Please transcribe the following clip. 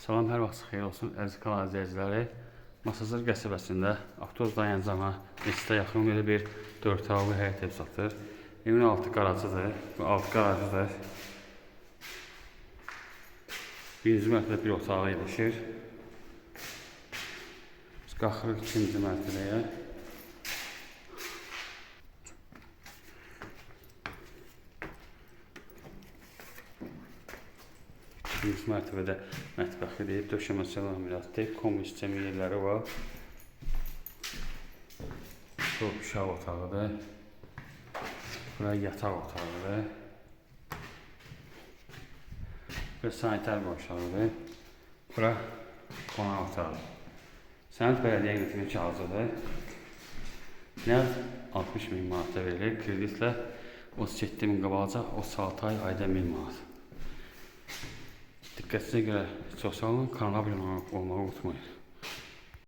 Salam, hər vaxt xeyir olsun əziz kanal izləyiciləri. Masazır qəsəbəsində avtobus dayanacağına neçə yaxın belə bir 4 otaqlı həyət ev satır. Evin altı qarajıdır. Bu altı qarajıdır. Birinci mərtəbədə bir otağı yerləşir. Biz qalxırıq ikinci mərtəbəyə. İkinci mərtəbədə mətbəxidir, döşəməsi laminatdır, kombi sistemi yerləri var. Bu uşaq otağıdır. Bura yataq otağıdır. Bura sanitar qovşağıdır. Bura qonaq otağı. Sənəd bələdiyyə yönetimi kağızıdır. Nəqd 60 min manata verilir. Kreditlə 37 min qabaqca, 36 ay ayda 1000 manat. Diqqətinizə görə çox sağ olun. Kanala abunə olmağı unutmayın.